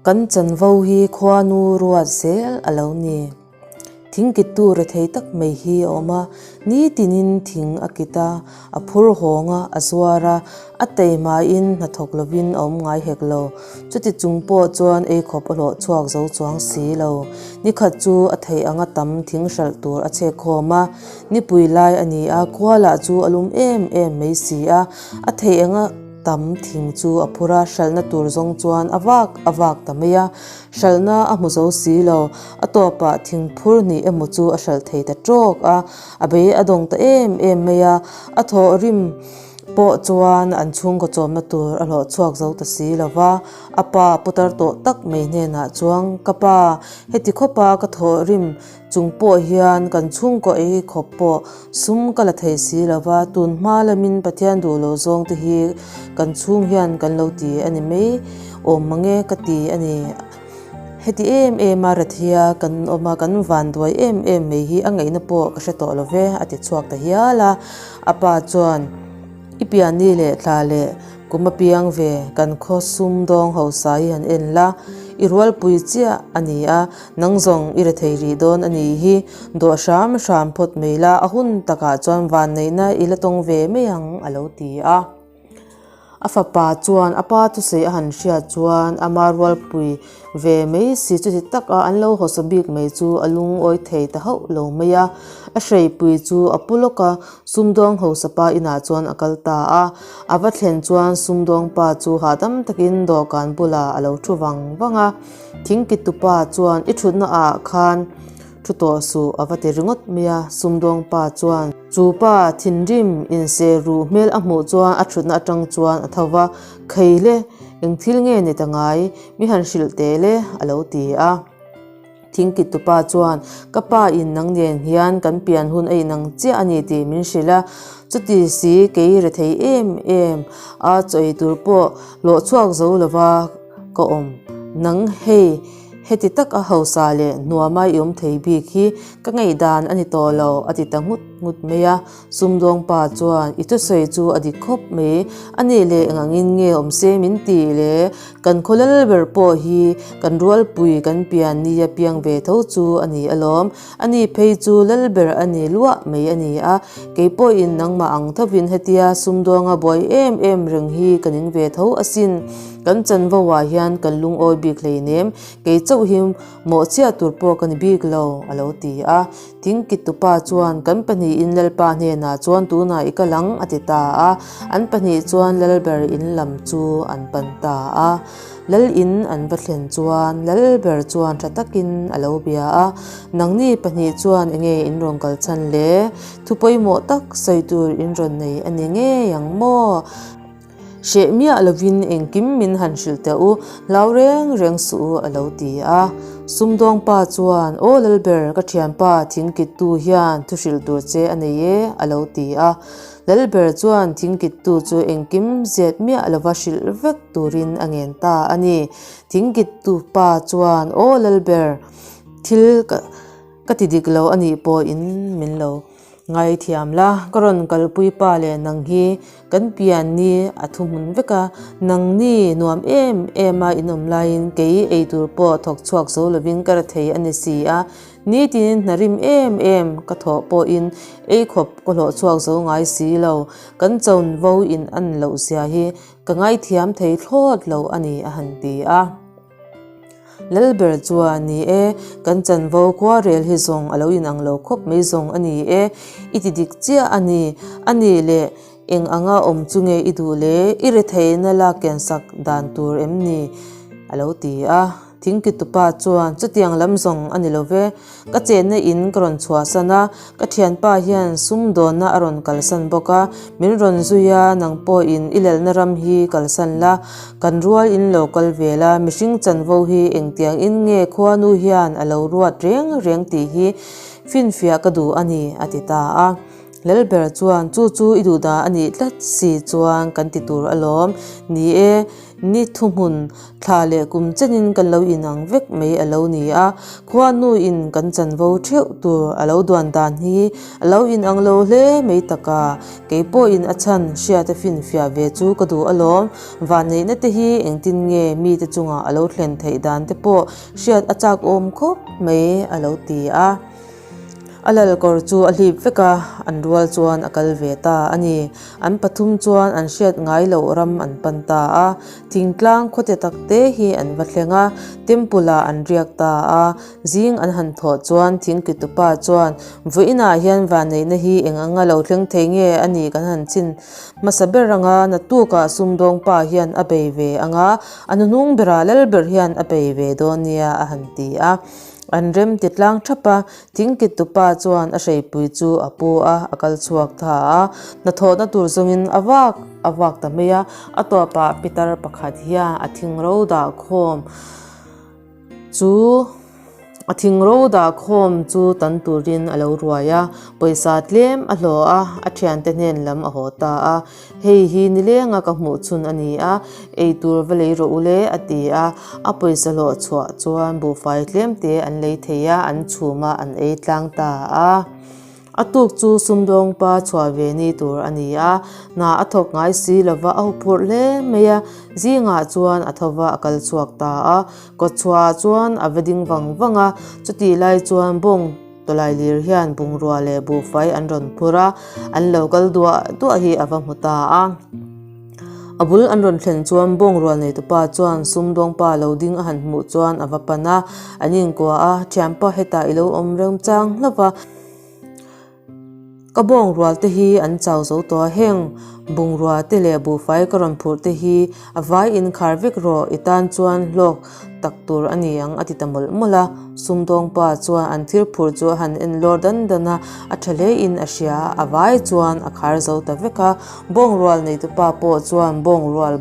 Kan chanvo hi khuanu ruat zel a lo ni. Thing kittu rethei tak mai hi a awm a, nitinin thing a kit a, a phur hawng a, a zuar a, a teimain hnathawk lovin a awm ngai hek lo. Chuti chung pawh chuan eikhawp a hlawh chhuak zo chuang si lo. Nikhat chu a theih anga tam thing hralh tur a chhek khawm a, nipui lai a ni a, khua lah chu a lum em em mai si a, a theih anga tam thing chu a phur a, hralhna tur zawng chuan a vak a vak ta mai a, hralhna a hmu zo si lo, a tawpah thing phur hnih emaw chu a hralh thei ta tawk a, a bei a dawng ta em em mai a, a thawh rim pawh chuan an chhungkaw chawmna tur a hlawh chhuak zo ta si lo va, a pa putar tawh tak mai hnenah chuan ka pa heti khawpa ka thawh rim Chung pawh hian kan chhungkaw ei khawp pawh sum ka la thei si lo va, tun hma lamin Pathian duh lo zawng te hi kan chhung hian kan lo ti a ni mai awm mang e ka ti a ni. Heti em em a Rathia kan awm a, kan vanduai em em mai hi a ngaihna pawh ka hre tawh lo ve a ti chhuak ta hial a. A pa chuan I pianni leh thla leh kum a piang ve kan khaw sum dawng hausa hi han en la, i rualpui chiah a ni a, Nang zawng i rethei rih dawn a nih hi, dawh hram hram phawt mai la, a hun takah chuan vanneihna i la tawng ve mai ang a lo ti a. A fapa chuan a pa thusawi a han hriat chuan ama rualpui ve mai si chuti taka an lo hawsa bik mai chu a lungawi thei ta hauh lo mai a. A hreipui chu a pu lawk a, sumdawng hausa pa inah chuan a kal ta a. A va thlen chuan sumdawng pa chu hahdam takin dawhkan bulah a lo thu vang vang a. Thingkitupa chuan i thutna ah khan thu tawh suh a va ti ringawt mai a, sumdawng pa chuan chu pa thinrim inseh ruh hmel a hmuh chuan a thutna atang chuan a tho va, Khei le, eng thil nge ni ta ngai, mi han hrilh teh le a lo ti a. Thingkitupa chuan ka pa in nang nen hian kan pian hun a inang chiah a ni tih min hrilh a, chuti si kei rethei em em a chaw ei tur pawh hlawh chhuak zo lova, Ka awm, nang hei heti taka hausa leh hnuama i awm thei bik hi ka ngaihdan a ni tawh lo a ti ta nghut nghut mai a. Sumdawng pa chuan i thusawi chu a dik khawp mai, a nih leh eng angin nge awm se min tih le, kan khaw lal ber pawh hi kan rualpui kan pian ni a piang ve tho chu a ni alawm, a ni phei chu lal ber a ni luah mai a ni a, kei pawhin nangmah ang thovin hetia sumdawnga buai em em reng hi ka ning ve tho asin. Kan chanvo ah hian kan lungawi bik hleinem, kei chauh hi mawhchhiat tur pawh ka ni bik lo, a lo ti a. Thingkittupa chuan kan pahnihin Lalpa hnenah chuan tunah i kal ang, a ti ta a. An pahnih chuan Lalber in lam chu an pan ta a. Lal in an va thlen chuan Lalber chuan tha takin a lo bia a, Nangni pahnih chuan enge in rawn kal chhan le? Thu pawimawh tak sawi tur in rawn nei a ni ngei ang maw? Hreh miah lovin engkim min han hrilh teh u, hlau reng reng suh u a lo ti a. Sumdawng pa chuan, Aw Lalber, ka thianpa thingkittu hian thu hrilh tur che a nei e a lo ti a. Lalber chuan thingkittu chu engkim zet miah lova hrilh vek turin a ngen ta a ni. Thingkittu pa chuan, Aw Lalber, thil ka ti dik lo a nih pawhin min lo Ngaithiam la, ka rawn kalpui pa leh nang hi kan pian ni a thu hmun vek a, nang ni nuam em em a in awm laiin kei ei tur pawh thawk chhuak zo lovin ka ra thei a ni si a, nitin hna rim em em ka thawh pawhin ei khawp ka hlawh chhuak zo ngai si lo, kan chawn vo in an loh zia hi ka ngaithiam thei thlawt lo a ni a han ti a. Lalber chuan, Ni e, kan chanvo khuarel hi zawng a lo inang lo khawp mai zawng a ni e, i ti dik chiah a ni. A nih leh eng anga awm chu nge i duh le? I retheihna lak kiansak dan tur em ni? a lo ti a. Thingkitupa chuan, Chutiang lam zawng a ni lo ve. Ka chenna in ka rawn chhuahsan a, ka thianpa hian sumdawnna a rawn kalsan bawk a, min rawn zui a, nang pawhin i lalna ram hi kalsan la, kan rual in lo kal ve la, mihring chanvo hi engtiang in nge khuanu hian a lo ruat reng reng tih hi finfiah ka duh a ni, a ti ta a. Lalber chuan, Chu chu i duh dan a nih tlat si chuan kan ti tur alawm, ni e. Ni thuhmun, thla leh kum chenin kan lo inang vek mai a lo ni a, khuanu in kan chanvo theuh tur a lo duan dan hi a lo inang lo hle mai tak a, kei pawhin a chhan hriat a finfiah ve chu ka duh alawm, vanneihna te hi engtin nge mite chungah a lo thlen theih dan te pawh hriat a chak awm khawp mai a lo ti a. A lal kawr chu a hlip vek a, an rual chuan a kal ve ta a ni. An pathum chuan an hriat ngai loh ram an pan ta a, thingtlang khawte tak te hi an va thleng a, temple ah an riak ta a. Zing an han thawh chuan thingkitupa chuan, Vawiinah hian vanneihna hi eng anga lo thleng thei nge a nih kan han chhin hmasa ber ang a, naktukah sumdawngpa hian a bei ve ang a, a hnuhnung berah lal ber hian a bei ve dawn nia a han ti a. An rem ti tlang thap a, thingkittupa chuan a hreipui chu a pu a, a kal chhuak tha a. Hnathawhna tur zawngin a vak a vak ta mai a, a tawpah pitar pakhat hian a thingro dah khawm chu a thingro dah khawm chu tan turin a lo ruai a, pawisa tlem a hlawh a, a thiante hnen lam a haw ta a. Hei hi nilenga ka hmuh chhun a ni a, ei tur va lei rawh u le a ti a, a pawisa hlawh chhuah chuan buhfai tlem te an lei thei a, an chhum a, an ei tlang ta a. A tuk chu sumdawngpa chhuah ve ni tur a ni a, hna a thawk ngai si lova a huphurh hle mai a, zingah chuan a tho va a kal chhuak ta a, kawtchhuah ah chuan a va ding vang vang a, chutih lai chuan bawng Tawlai lir hian bungrua leh buhfai an rawn phur a, an lo kal duah duah hi a va hmu ta a. A bul an rawn thlen chuan bawngrual neitupa chuan sumdawngpa lo ding a han hmuh chuan a va pan a, an inkuah a, Thianpa hetah i lo awm remchang hlauh va, ka bawngrual te hi an chau zo tawh a, heng bungrua te leh buhfai ka rawn phurh te hi A vai inkhar vek rawh, i tan chuan hlawk tak tur a ni ang a ti ta mawlh mawlh a. Sumdawngpa chuan an thil phur chu a han en lawr dan dan a, a tha hlein a hria a, a vai chuan a khar zo ta vek a. Bawngrual neitupa pawh chuan bawngrual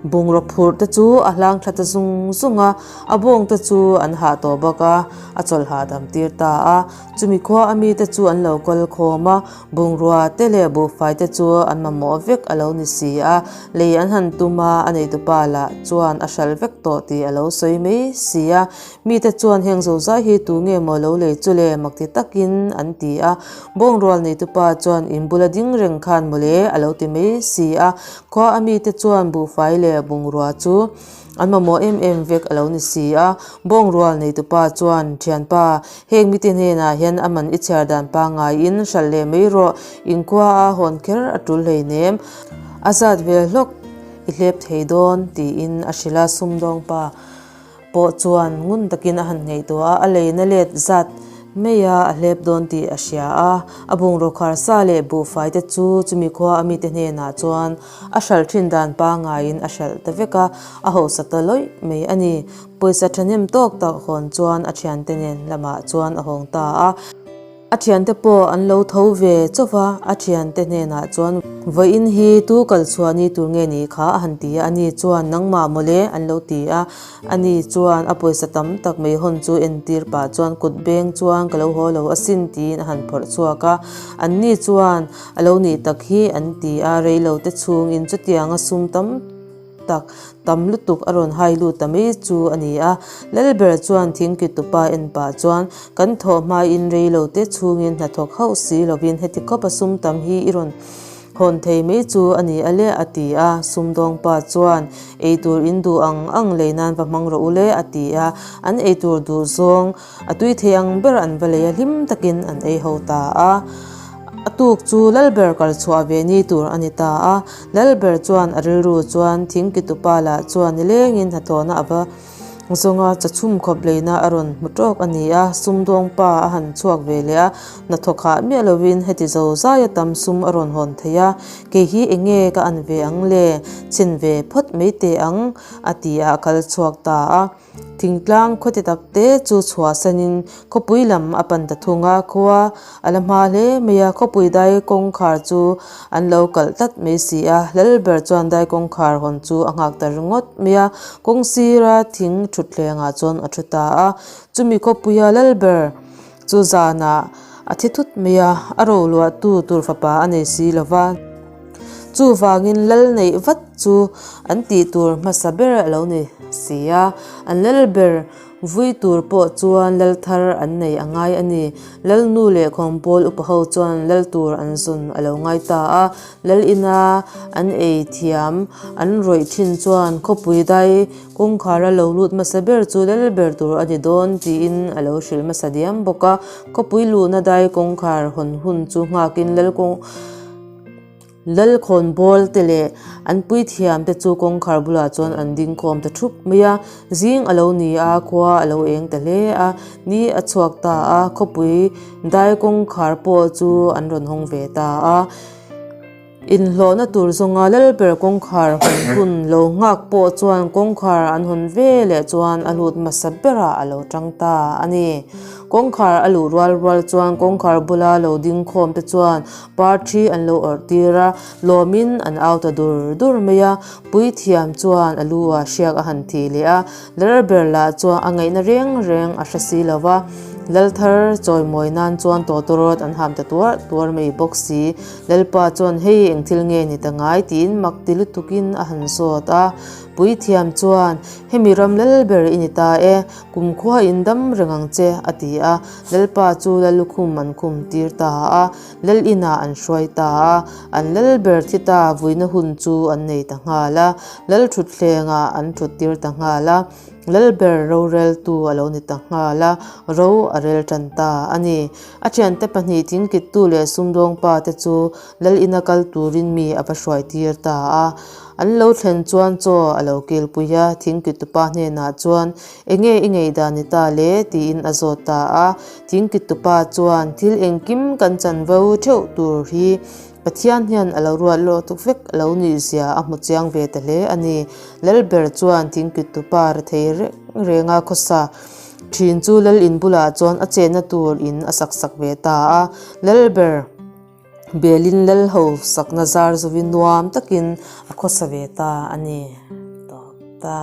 bungraw phurh te chu a hlang thla ta zung zung a, a bawng te chu an hah tawh bawk a, a chawlh hahdam tir ta a. Chumi khua a mite chu an lo kal khawm a, Bungrua te leh buhfai te chu an mamawh vek a lo ni si a, lei an han tum a, a neitupa lah chuan a hralh vek tawh tih a lo sawi mai si a. Mite chuan heng zozai hi tu nge maw lo lei chu le mak ti takin an ti a. Bawngrual neitupa chuan in bula ding reng khan mawle a lo ti mai si a. Khua a mite chuan buhfai leh bungrua chu An mamawh em em vek a lo ni si a, bawngrual neitupa chuan, Thianpa, heng mite hnenah hian a man i chhiar dan pangaiin hralh leh mai rawh, inkhua a hawn kher a tul hleinem, a zat vel hlawk i hlep thei dawn, tiin a hrilh a, sumdawngpa pawh chuan ngun takin a han ngaihtuah a, a leina let zat mai a, a hlep dawn tih a hria a, a bungraw khar sa leh buhfai te chu chumi khua a mite hnenah chuan A hralh thin dan pangaiin a hralh ta vek a, a hausa ta lawih mai a ni. Pawisa thahnem tawk tak hawn chuan a thiante nen lamah chuan a hawng ta a. A thiante pawh an lo tho ve chauh va, a thiante hnenah chuan vawiin hi tu kal chhuah ni tur nge ni kha a han ti a, ani chuan nangmah mawle an lo ti a. Ani chuan a pawisa tam tak mai hawn chu entir pah chuan kut beng chuan ka lo haw lo asin tiin a han phawrh chhuak a. Anni chuan A lo nih tak hi an ti a, reilo te chhungin chutianga sum tam tak tam lutuk a rawn hai lut ta mai chu a ni a. Lalber chuan thingkitupa en pah chuan kan thawh hmain reilo te chhungin hnathawk hauh si lovin heti khawpa sum tam hi i rawn hawn thei mai chu a ni a le a ti a. Sumdawngpa chuan eitur in duh ang ang lei nan va hmang rawh u le a ti a, an eitur duh zawng A tui thei ang ber an va lei a, hlim takin an ei ho ta a. A tuk chu Lalber kal chhuah ve ni tur a ni ta a. Lalber chuan a rilru chuan thingkitupa lah chuan nilengin hnathawhna a va zawng a, chachhum khawp leina a rawn hmu tawk a ni a. Sumdawngpa a han chhuak ve leh a, hnathawk hah miah lovin heti zo zaia tam sum a rawn hawn thei a. Kei hi eng nge ka an ve ang le? Chhin ve phawt mai teh ang, a ti a, a kal chhuak ta a. Thingtlang khaw ti tak te chu chhuahsanin khawpui lam a pan ta thung a, khua a la hma hle mai a, khawpui dai kawngkhar chu an lo kalh tlat mai si a, Lalber chuan dai kawngkhar hawn chu a nghak ta ringawt mai a, kawng sira thing thutthlengah chuan a thu ta a, chumi khawpuia Lalber chu zanah a thi thut mai a, a roluahtu tur fapa a nei si lo va. Chuvangin lal neih vat chu an tih tur hmasa ber a lo ni si a, an lal ber Vui tur pawh chuan lal thar an nei a ngai a ni. Lal nu leh khawnpawl upa ho chuan lal tur an zawn a lo ngai ta a. Lal ina an ei thiam an rawih thin chuan khawpui dai kawngkhar a lo lut hmasa ber chu lal ber tur a ni dawn tiin a lo hrilh hmasa diam bawk a. Khawpui luhna dai kawngkhar hawn hun chu nghakin lal kawng. Lal khawnbawl te leh an puithiam te chu kawngkhar bulah chuan an ding khawm ta thup mai a, zing a lo ni a, khua a lo eng ta hle a, ni a chhuak ta a, khawpui dai kawngkhar pawh chu an rawn hawng ve ta a. Inhlawhna tur zawnga lal ber kawngkhar hawn hun lo nghak pawh chuan kawngkhar an hawn ve leh chuan a lut hmasa berah a lo tang ta a ni. Kawngkhar a luh rual rual chuan kawngkhar bula lo ding khawm te chuan Parthi an lo awrh tir a, lawmin an au ta dur dur mai a. Puithiam chuan a lu ah hriak a han thih leh a, Lalber lah chuan a ngaihna reng reng a hre si lo va. Lalthar chawimawi nan chuan tawtawrawt an ham ta tuar tuar mai bawk si. Lalpa chuan hei eng thil nge ni ta ngai tiin mak ti lutukin a han zawt a. Puithiam chuan hemi ram Lalber i ni ta e, kumkhua in dam reng ang che a ti a. Lalpa chu Lalukhum an khum tir ta a. Lal inah an hruai ta a, an lal ber thi ta vuina hun chu an nei ta nghal a, lal thutthlengah an thut tir ta nghal a, lal ber roreltu a lo ni ta nghal a, ro a rel tan ta a ni. A thiante pahnih thingkittu leh sumdawngpa te chu lal ina kal turin mi a va hruai tir ta a. An lo thlen chuan chaw a lo kilpui a, thingkittupa hnenah chuan, Enge i ngaihdan ni ta le? tiin a zawt ta a. Thingkittupa chuan thil engkim kan chanvo theuh tur hi Pathian hian a lo ruat lawk vek a lo nih zia a hmu chiang ve ta hle a ni. Lalber chuan thingkittupa rethei reng reng a khawsa thin chu lal in bulah chuan a chenna tur in a sak sak ve ta a. Lalber Belin lal ho sakna zar zuvin nuam takin a khawsa ve ta a ni. Tawp ta.